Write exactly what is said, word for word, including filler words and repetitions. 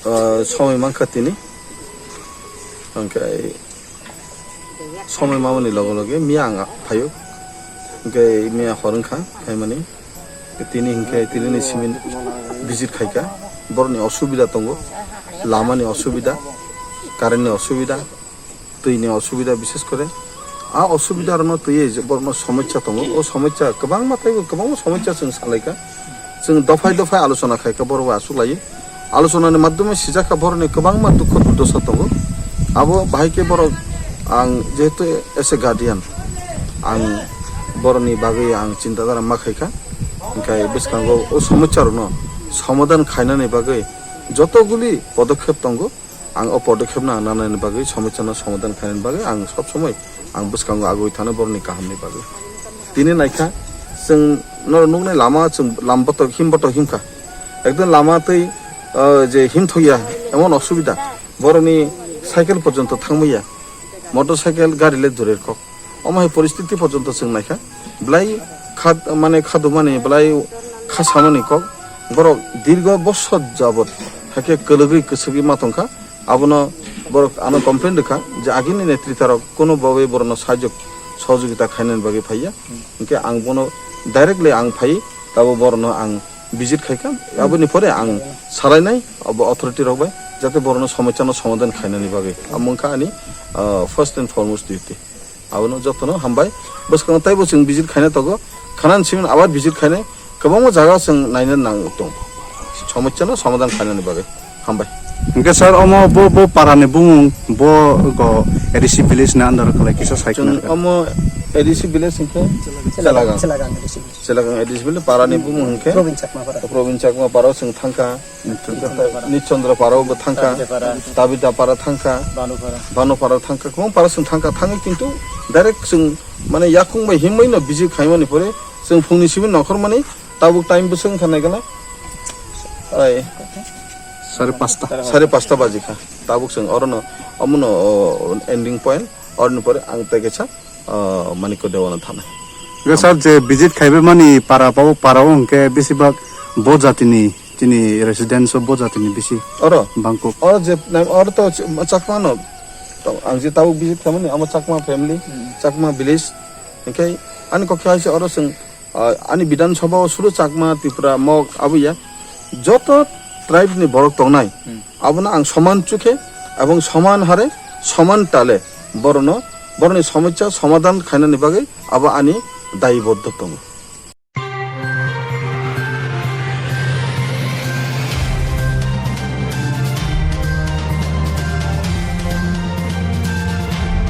Ah, somoi mankha tini. Hwnkhe somoi mamani loge loge miya ang phaio. Hwnkhe miya hor wngkha phaimani. Tini hwnkhe tini ni simi visit khaikha. Borokni osubida tongo. Lamani osubida, current ni osubida, twi ni osubida, bishes kore a osubida rokno twiwi je borokno somosya tongo. O somosya kwbangma teibo kwbangma somosya chwng salaikha. Chwng dophai dophai alochona khaikha, borok bai aswk laiwi alochonani madhyome sijakha borokni kwbangma dukho durdosa tongo. Abo bahai khe borok, ang jehetu as a guardian, ang borokni bagwi ang chinta dhara ma khaikha. Hwnkhe bwskango o somosya rokno somadhan khainani bagwi jotoguli podokhep tongo. Ang o podokhepno ang nanani bagwi, somosya no somadhan khainani bagwi ang sob somoi ang bwskango agoi thano borokni kahamni bagwi. Tini naikha, chwng norok nuknai lama, chwng lam botok, him botok himkha. Ekdom lama tei, ah, je himthokya, emon osubida. Borokni cycle porjonto thangmaya. Motorcycle, gari le durer kok. Omo hai poristiti porjonto chwng naikha. Belai kha, mane khadumani, belai khasamani kok. Borok dirgo bosor jabot haikhe kwlwgwi kwswgwi ma tongkha. Abono borok ano complain rwkha je agini netrita rok kono babai borokno sahajyo sohojogita khainani bagwi phaiya. Hinkhe ang bono directly ang phai, tabo borokno ang visit khaikha. Aboni pore ang salainai abo authority rok bai, jate borokno somosya no somadhan khainani bagwi. Amo wngkha ani, ah, first and foremost duty. Abono jotono hambai. Bwskango teibo chwng visit khaina tongo. Khanani simi abar visit khainai kwbangma jaga chwng naina nang tongo. Somosya no somadhan khainani bagwi. Hambai. Hwnkhe sir, omo bo, bo para ni bumung, bo go A D C village ni under khlai kisa sai Chwng khna rwkha. Omo A D C village hwnkhe Chelagang. Chelagang A D C village. Chelagang A D C village para ni bumung hwnkhe Probin Chakma para. Probin Chakma para chwng thangkha. Nichondra para. Nichondra para bo thangkha. Tabita para. Tabita para thangkha. Banu para. Banu para thangkha. Kwbang para chwng thangkha. Thangwi kintu direct chwng mane yakung bai himwi no visit khaimani pore chwng phungni simi nokhormani tabuk time bwswk wngkha naikhe na. Ai. Sare pasta. Sare pasta baji kha. Tabuk chwng orono omono, o, ending point. Oroni pore ang tei kaisa, o, Manikya Dewano thanai. Hwnkhe sir, je visit khaibai mani para pao, para o hwnkhe besibak bo jatini, chini residents o bo jatini bisi oro bangkuk. Oro je, oro to ch-, Chakma no. To ang je tabuk visit khaimani, amo Chakma family, Hmm. Chakma village. Hwnkhe ani kokya hai se oro chwng, ah, ani Bidhan Sabha o suru Chakma, Tripura, Mog, abuya joto tribe ni borok tongnai. Hmm. Abono ang soman chukhe, abong soman hare, soman tale, borokno, borokni somosya somadhan khainani bagwi abo ani daiboddo tongo.